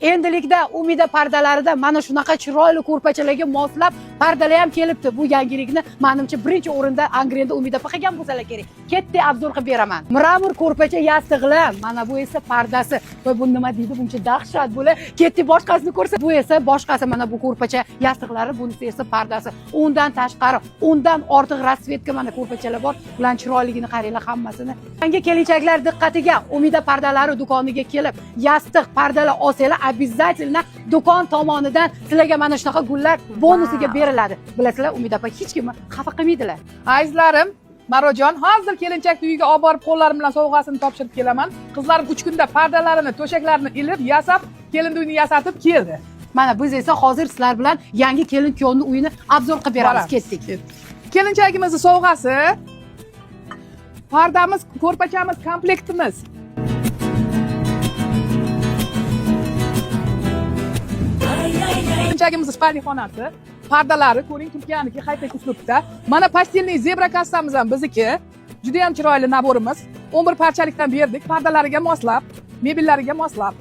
Endilikda Umida pardalarida mana shunaqa chiroyli ko'rpachalarga moslab pardalar ham kelibdi. Bu yangilikni menimcha birinchi o'rinda Angrenda Umida opa qilgan bo'lsalar kerak. Ketdi, обзор qilib beraman. Мрамор ko'rpacha yostiqlar, mana bu esa pardasi. Voy, bu nima deydi, buncha dahshat bular. Ketdi, boshqasini ko'rsa, bu esa boshqasi, mana bu ko'rpacha yostiqlari, bunisi esa pardasi. Undan tashqari, undan ortiq расцветка mana ko'rpachalar bor. Ularning chiroyligini qaranglar hammasini. Yangi kelinchaklar diqqatiga, Umida pardalari do'koniga kelib, yostiq, pardalar olsanglar, обязательно do'kon tomonidan sizlarga mana shunaqa gullar bonusiga beriladi. Bilasizlar, Umida opa hech kimni xafa qilmaydilar. Azizlarim, Marojon hozir kelinchakni uyiga olib borib, qo'llarim bilan sovg'asini topshirib kelaman. Qizlarim 3 kunda pardalarini, to'shaklarini ilib, yasab, kelinni uyini yasatib keldi. Mana biz esa hozir sizlar bilan yangi kelin kuyovni uyini обзор qilib beramiz. Boramiz. Ketdik. Kelinchagimizni sovg'asi pardamiz, ko'rpachamiz, komplektimiz. Kelinchagimizni спальный xonasi, pardalari ko'ring, Turkiyaniki, high-tech uslubda. Mana постельный zebra kassamiz ham bizniki. Juda ham chiroyli набор imiz. 11 parchalikdan berdik, pardalariga moslab, mebellariga moslab.